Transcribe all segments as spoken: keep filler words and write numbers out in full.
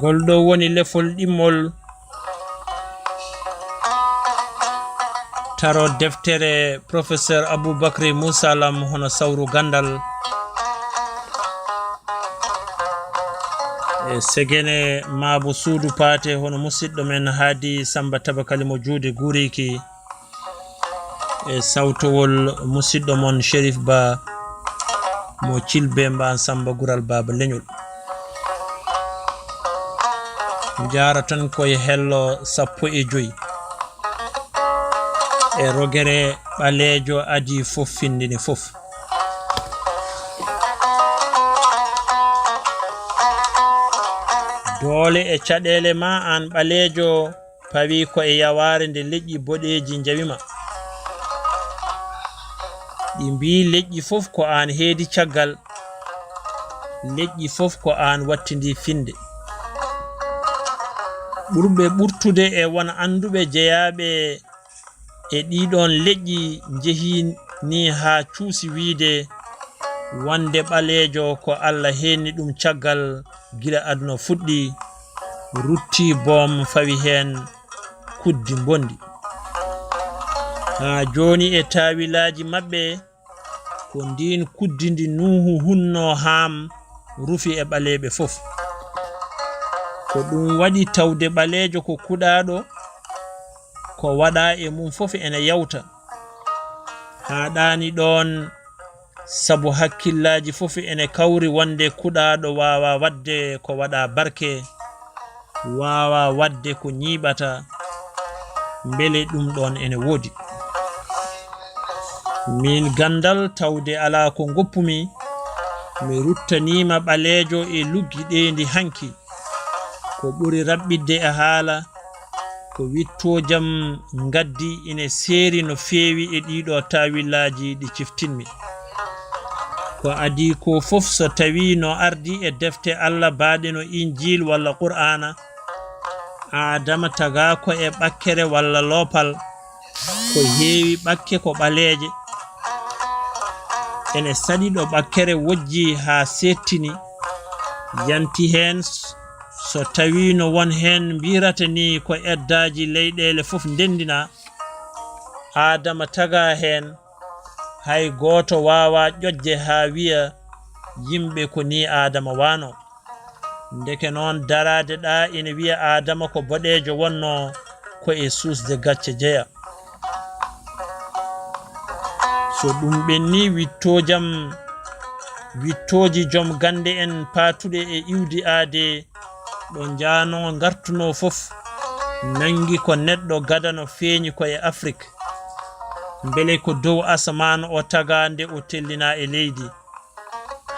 Ngol ɗoo woni lefol ɗimmol taro deftere Professeur Aboubacry Moussa Lam hono Sawru Ganndal. E Segene Maabo Suudu Paate hono musiɗɗo men Haadi Samba Tabakali mo juude guuriiki. E sawtowol musiɗɗo mon Sherif Ba mo Cilbe Mbaan Samba Gural Baaba Leñol. Njaara tan koye hello sappo e joy. E rogere ɓaleejo adii fof findini fof. Doole e caɗeele ma aan ɓaleejo pawi ko e yawaare nde leƴƴi boɗeeji njawi ma. Ɗi mbii leƴƴi fof ko aan heedi caggal, leƴƴi fof ko aan wattindi finde. Ɓurɓe ɓurtude e won annduɓe jeyaaɓe e ɗiɗon leƴƴi njehii nii haa cuusi wiyde wonde ɓaleejo ko Alla heenni ɗum caggal gila aduna fuɗɗi, ruttii boom fawi heen kuddi mbonndi. Haa jooni e taawilaaji maɓɓe, ko ndiin kuddi ndi Nuuhu hunnoo Haam rufi e ɓaleeɓe fof. Ko ɗum waɗi tawde ɓaleejo ko kuɗaaɗo, ko waɗaa e mum fof ene yawta. Haa ɗaani ɗoon, sabu hakkillaaji fof ene kawri wonde kuɗaaɗo waawaa waɗde ko waɗaa barke, waawaa waɗde ko ñiiɓata, mbele ɗum ɗoon ene woodi. Miin Ganndal, tawde alaa ko ngoppumi, mi ruttaniima ɓaleejo e luggi ɗeendi hanki. Ko ɓuri raɓɓiɗde e haala, ko wiɗtoojam ngaddi ine seeri no feewi e ɗiiɗoo taawillaaji ɗi ciftinmi. Ko adii ko fof, so tawii no ardii e defte Alla baaɗe no Injiil walla Qur'aana, Aadama tagaa ko e ɓakkere walla loopal, ko heewi ɓakke ko ɓaleeje. Ene saɗi ɗo ɓakkere wojji haa seettini, yanti heen, so tawii no won heen mbiyirata nii ko eddaaji leyɗeele fof ndenndinaa, Aadama tagaa heen, hay gooto waawaa ƴoƴde haa wiya yimɓe ko nii Aadama waanoo. Ndeke noon, daraade ɗaa ina wiya Aadama ko boɗeejo wonnoo, ko e suusde gacce jeyaa. So ɗum ɓennii, wiɗtoojam, wiɗtooji joom gannde en paatuɗe e iwdi aadee, ɗo njaanoo ngartunoo fof, nanngi ko neɗɗo gadano feeñi ko e Afrik. Mbele ko dow asamaan o tagaa nde o tellinaa e leydi.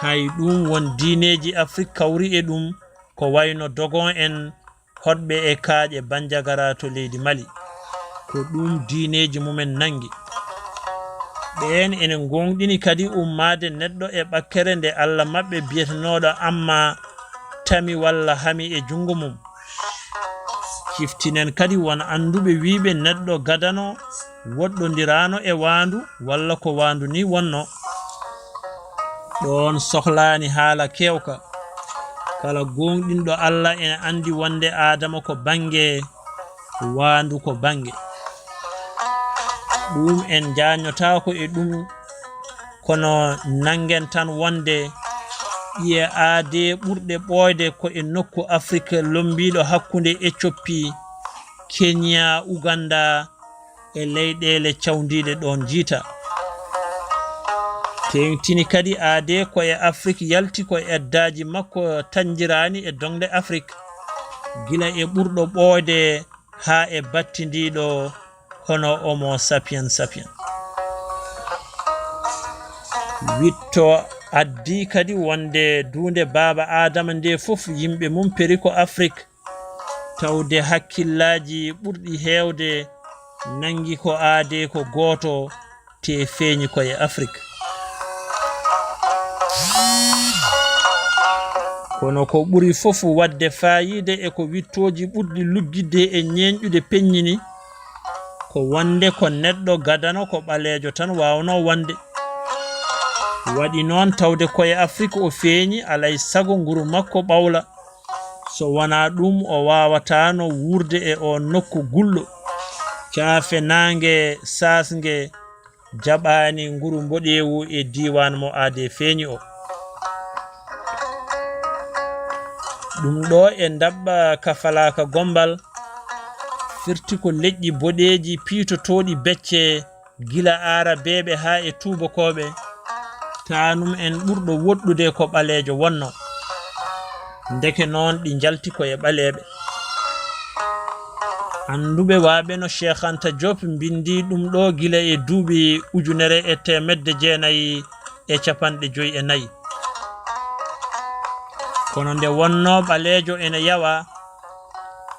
Hay ɗum won diineeji Afrik kawri e ɗum, ko wayno Dogon en, hoɗɓe e kaaƴe Banjagara to leydi Mali. Ko ɗum diineeji mumen nanngi. Ɓeen ene ngoongɗini kadi ummaade neɗɗo e ɓakkere nde Alla maɓɓe biyetenooɗo Amma tami walla hami e junngo mum. Ciftinen kadi won annduɓe wiyɓe neɗɗo gadano woɗɗondiraano e waandu walla ko waandu nii wonnoo. Ɗoon sohlaani haala keewka. Kala gooŋɗinɗo Alla ene anndi wonde Aadama ko bannge, waandu ko bannge. Ɗum en njaññotaako e ɗum, kono nanngen tan wonde ƴiye aadee ɓurɗe ɓooyde ko e nokku Afrik lommbiiɗo hakkunde Ethiopie, Kenya, Uganda, e leyɗeele cawndiiɗe ɗoon jiyta. Teeŋtini kadi aadee ko e Afrik yalti ko e eddaaji makko tañjiraani e doŋɗe Afrik, gila e ɓurɗo ɓooyde haa e battindiiɗo hono Homo sapiens sapiens. Wiɗto addii kadi wonde duunde baaba Aadama ndee fof yimɓe mum peri ko Afrik. Tawde hakkillaaji ɓurɗi heewde nanngi ko aadee ko gooto, tee feeñi ko e Afrik. Kono ko ɓuri fof waɗde faayiida e ko wiɗtooji ɓurɗi luggitde e ñeeñƴude peññini, ko wonde ko neɗɗo gadano ko ɓaleejo tan waawnoo wonde. Waɗi noon tawde ko e Afrik o feeñi, alay sago nguru makko ɓawla. So wonaa ɗum, o waawataano wuurde e oo nokku gulɗo. Caafe naange saasnge jaɓaani nguru mboɗeewu e diiwaan mo aadee feeñi o. Ɗum ɗoo e ndaɓɓa ka falaaka gommbal, firti ko leƴƴi boɗeeji piitotooɗi becce, gila aarabeeɓe haa e tuubakooɓe. Taanum en ɓurɗo woɗɗude ko ɓaleejo wonno. Ndeke noon ɗi njalti ko e ɓaleeɓe. Annduɓe waaɓe no Cheikh Anta Diop mbinndi ɗum ɗoo gila e duuɓi ujunere e teemedde jeenayi e capanɗe joy e nayi. Kono nde wonnoo ɓaleejo ene yawa,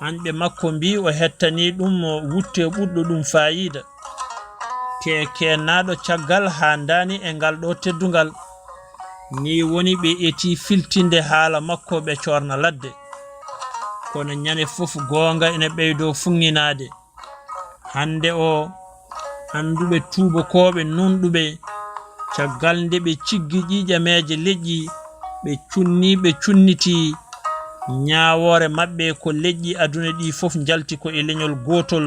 anɓe makko mbii o hettanii ɗum wutte ɓurɗo ɗum faayiida. Te keennaaɗo caggal haandaani e ngal ɗoo teddungal. Nii woni ɓe etii filtinde haala makko ɓe coorna ladde. Kono ñande fof goonga ene ɓeydoo fuŋŋinaade. Hannde o, annduɓe tuubakooɓe nunɗuɓe, caggal nde ɓe ciggi ƴiiƴameeje leƴƴi, ɓe cunni, ɓe cunniti, ñaawoore maɓɓe ko leƴƴi aduna ɗi fof njalti ko e leñol gootol,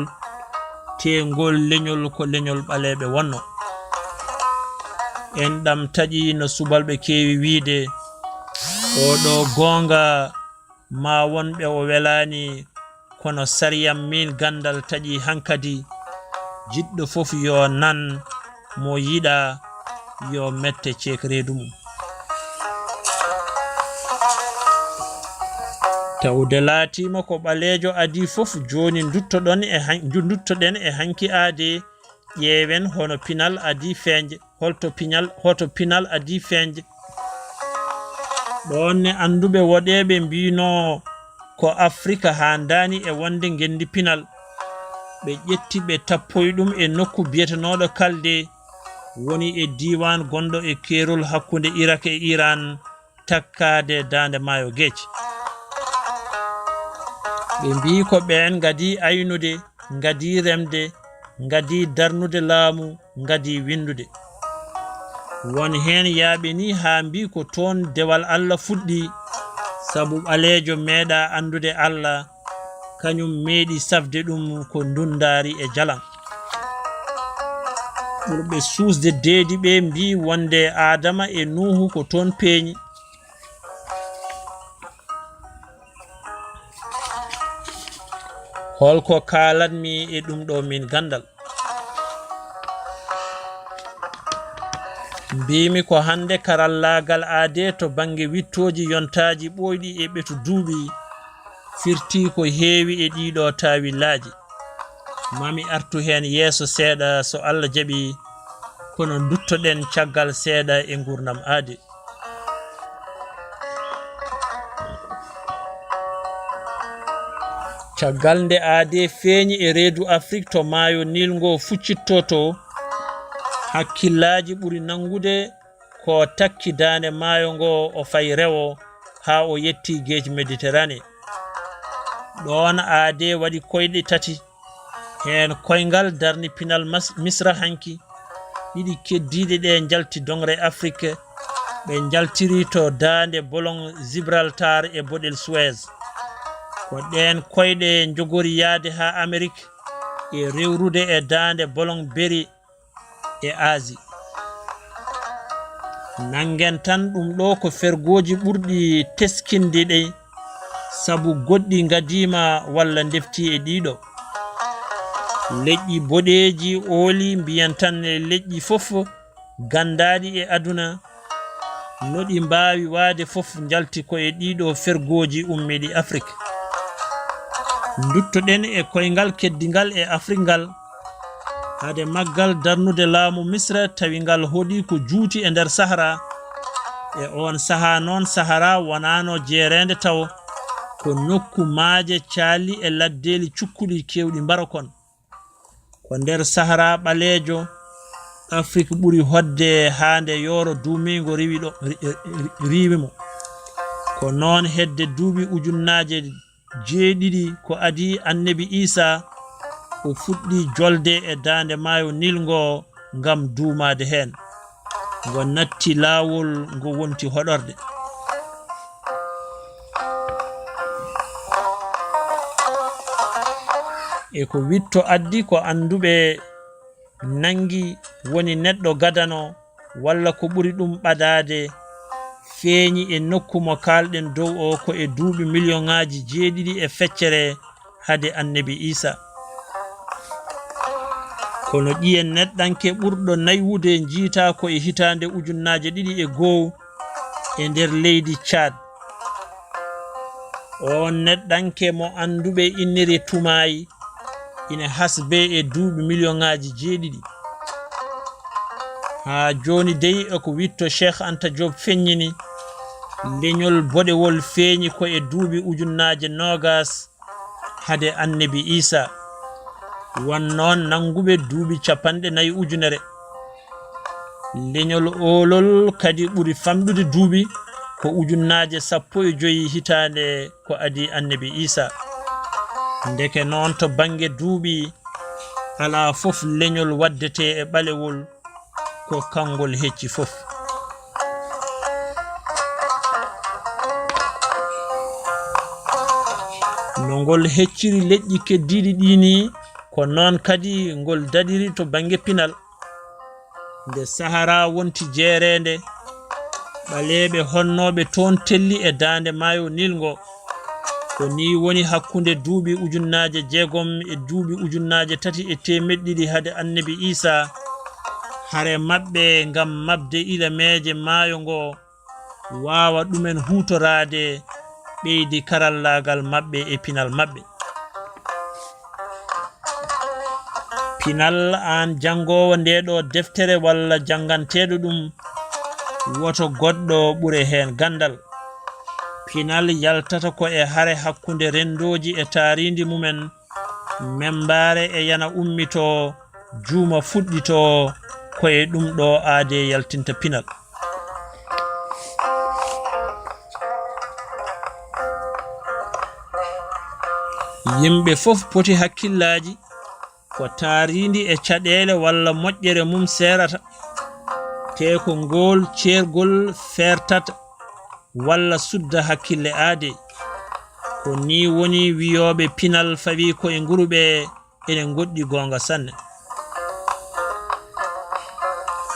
te ngol leñol ko leñol ɓaleeɓe wonno. En ɗam taƴi no subalɓe keewi wiyde, oo ɗoo goonga maa won ɓe o welaani, kono sariyam miin ganndal taƴi hankadi, jiɗɗo fof yo nan, mo yiɗaa yo mette ceek reedu mum. Tawde laatiima ko ɓaleejo adii fof, jooni nduttoɗon e han-, ndu-, nduttoɗen e hanki aadee, ƴeewen hono pinal adii feeñde, holto pinal, hoto pinal adii feeñde. Ɗoon ne annduɓe woɗeeɓe mbiinoo ko Afrika haandaani e wonde ngenndi pinal. Ɓe ƴetti ɓe tappoyi ɗum e nokku biyetenooɗo Kalde, woni e diiwaan gonɗo e keerol hakkunde Irak e Iran, takkaade daande maayo Geec. Ɓe mbii ko ɓeen ngadii aynude, ngadii remde, ngadii darnude laamu, ngadii winndude. Won heen yaaɓe nii haa mbii ko toon dewal Alla fuɗɗii, sabu ɓaleejo meeɗaa anndude Alla, kañum meeɗi safde ɗum ko ndundaari e jalam. Ɓurɓe suusde deedi ɓe mbii wonde Aadama e Nuuhu ko toon peeñi. Holko kaalatmi e ɗum ɗo min ganndal? Mbiimi ko hannde karallaagal aadee to bannge wiɗtooji yontaaji ɓooyɗi e ɓetu duuɓi, firti ko heewi e ɗiɗo taawillaaji. Mami artu heen yeeso seeɗa so Alla jaɓi, kono nduttoɗen caggal seeɗa e nguurndam aadee. Caggal nde aadee feeñi e reedu Afrik to maayo Nil ngo fuccittoo to, hakkillaaji ɓuri nanngude ko takki daande maayo ngo o fayi rewo haa o yetti geec Mediterane. Ɗoon aadee waɗi koyɗe tati, heen koyngal darni pinal Mas-, Misra hanki, ɗiɗi keddiiɗe ɗe njalti doŋre Afrik, ɓe njaltiri to daande bolon Gibraltar e boɗel Suez. Ko ɗeen koyɗe njogori yahde haa Amerik e rewrude e daande bolon Beri e Asie. Nanngen tan ɗum ɗo ko fergooji ɓurɗi teskinde ɗi, sabu goɗɗi ngadiima walla ndefti e ɗiɗo. Leƴƴi boɗeeji ooli, mbiyen tan leƴƴi fof ganndaaɗi e aduna, no ɗi mbaawi waade fof njalti ko e ɗiɗo fergooji ummiiɗi Afrik. Nduttoɗen e koyngal keddingal e Afrik ngal. Hade maggal darnude laamu Misra, tawi ngal hoɗi ko juuti e nder Sahara. E oon sahaa noon, Sahara wonaano jeereende tawo, ko nokku maaje caali e laddeeli cukkuɗi keewɗi mbarokon. Ko nder Sahara ɓaleejo Afrik ɓuri hoɗde haa nde yooro duumiingo riiwi ɗo, ri-, ri-, riiwi mo. Ko noon hedde duuɓi ujunnaaje jeeɗiɗi ko adii Annabi Iisaa, o fuɗɗi jolde e daande maayo Nil ngo ngam duumaade heen. Ngo natti laawol, ngo wonti hoɗorde. E ko witto addi ko annduɓe nanngi woni neɗɗo gadano walla ko ɓuri ɗum ɓadaade feeñi e nokku mo kaalɗen dow o ko e duuɓi miliyoŋaaji jeeɗiɗi e feccere hade Annabi Iisa. Kono ƴiye neɗɗanke ɓurɗo naywude njiytaa ko e hitaande ujunnaaje ɗiɗi e goo e nder leydi Caad. Oon neɗɗanke mo annduɓe inniri Tumaayi ina hasbee e duuɓi miliyoŋaaji jeeɗiɗi. Haa jooni dey e ko witto Cheikh Anta Diop feññini, leñol boɗewol feeñi ko e duuɓi ujunnaaje noogaas hade Annabi Iisa, won noon nannguɓe duuɓi capanɗe nayi ujunere. Leñol oolol kadi ɓuri famɗude duuɓi ko ujunnaaje sappo e joy hitaande ko adii Annabi Iisa. Ndeke noon to bannge duuɓi, alaa fof leñol waddetee e ɓalewol ko kanngol hecci fof. No ngol hecciri leƴƴi keddiiɗi ɗii nii, ko noon kadi ngol daɗiri to bannge pinal. Nde Sahara wonti jeereende, ɓaleeɓe honnooɓe toon telli e daande maayo Nil ngo. Ko nii woni hakkunde duuɓi ujunnaaje jeegom e duuɓi ujunnaaje tati e teemeɗɗe ɗiɗi hade Annabi Iisa, hare maɓɓe ngam maɓde ilameeje maayo ngo waawa ɗumen huutoraade, ɓeydi karallaagal maɓɓe e pinal maɓɓe. Pinal, aan janngoowo ndee ɗoo deftere walla jannganteeɗo ɗum, woto goɗɗo ɓure heen ganndal. Pinal yaltata ko e hare hakkunde renndooji e taariindi mumen, membaare e yana ummitoo, juuma fuɗɗitoo, ko e ɗum ɗoo aadee yaltinta pinal. Yimɓe fof poti hakkillaaji ko taariindi e caɗeele walla moƴƴere mum seerata, te ko ngool ceergol feertata walla sudda hakkille aadee. Ko nii woni wiyooɓe pinal fawii ko e nguru ɓee ene ngoɗɗi goonga sanne.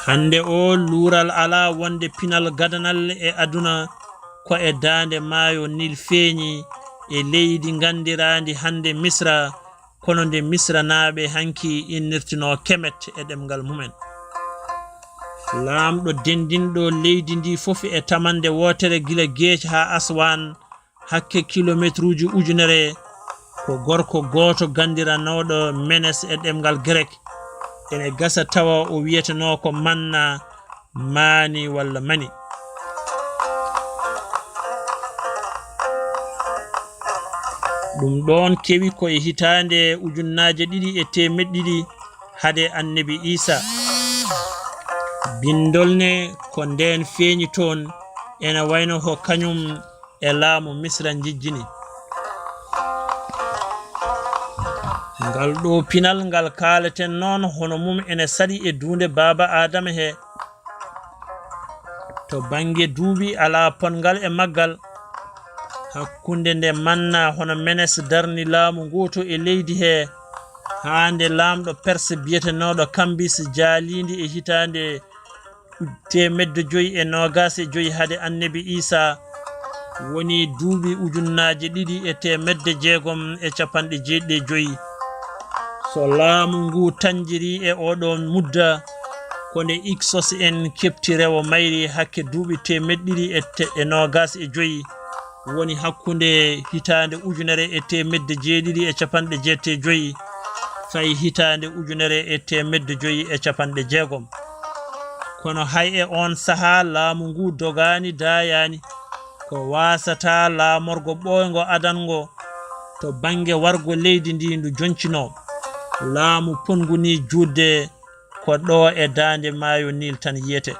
Hannde o luural alaa wonde pinal gadanal e aduna ko e daande maayo Nil feeñi e leydi nganndiraandi hannde Misra, kono nde Misranaaɓe hanki innirtinoo Kemet e ɗemngal mumen. Laamɗo denndinɗo leydi ndi fof e tamannde wootere gila Geec haa Aswaan, hakke kilometruuji ujunere, ko gorko gooto ganndiranooɗo Menes e ɗemngal Grek. Ene gasa tawa o wiyetenoo ko Manna, Maani walla Mani. Ɗum ɗoon kewi ko e hitaande ujunnaaje ɗiɗi e teemeɗɗe ɗiɗi hade Annabi Iisa. Binndol ne ko ndeen feeñi toon, ene wayno ko kañum e laamu Misra njejjini. Ngal ɗoo pinal ngal kaaleten noon, hono mum ene saɗi e duunde Baaba Aadama he. To bannge duuɓi alaa potngal e maggal, hakkunde nde Manna hono Menes darni laamu ngooto e leydi he, haa nde laamɗo Perse biyetenooɗo Kambis jaaliindi e hitaande teemedde joyi e noogaas e joyi hade Annabi Iisa, woni duuɓi ujunnaaje ɗiɗi e teemedde jeegom e capanɗe jeeɗiɗi e joyi. So laamu ngu tanjiri e oɗo mudda, ko nde Iksos en keɓti rewo mayri hakke duuɓi teemedde ɗiɗi e te-, e noogaas e joyi, woni hakkunde hitaande ujunere e teemedde jeeɗiɗi e capanɗe jeetati e joyi, fay hitaande ujunere e teemedde joyi e capanɗe jeegom. Kono hay e oon sahaa, laamu ngu dogaani, daayaani. Ko waasataa laamorgo ɓooyngo adango to bannge wargo leydi ndi ndu joncinoo. Laamu ponngu ni juutde ko ɗo e daande maayo Niil tan yiyetee.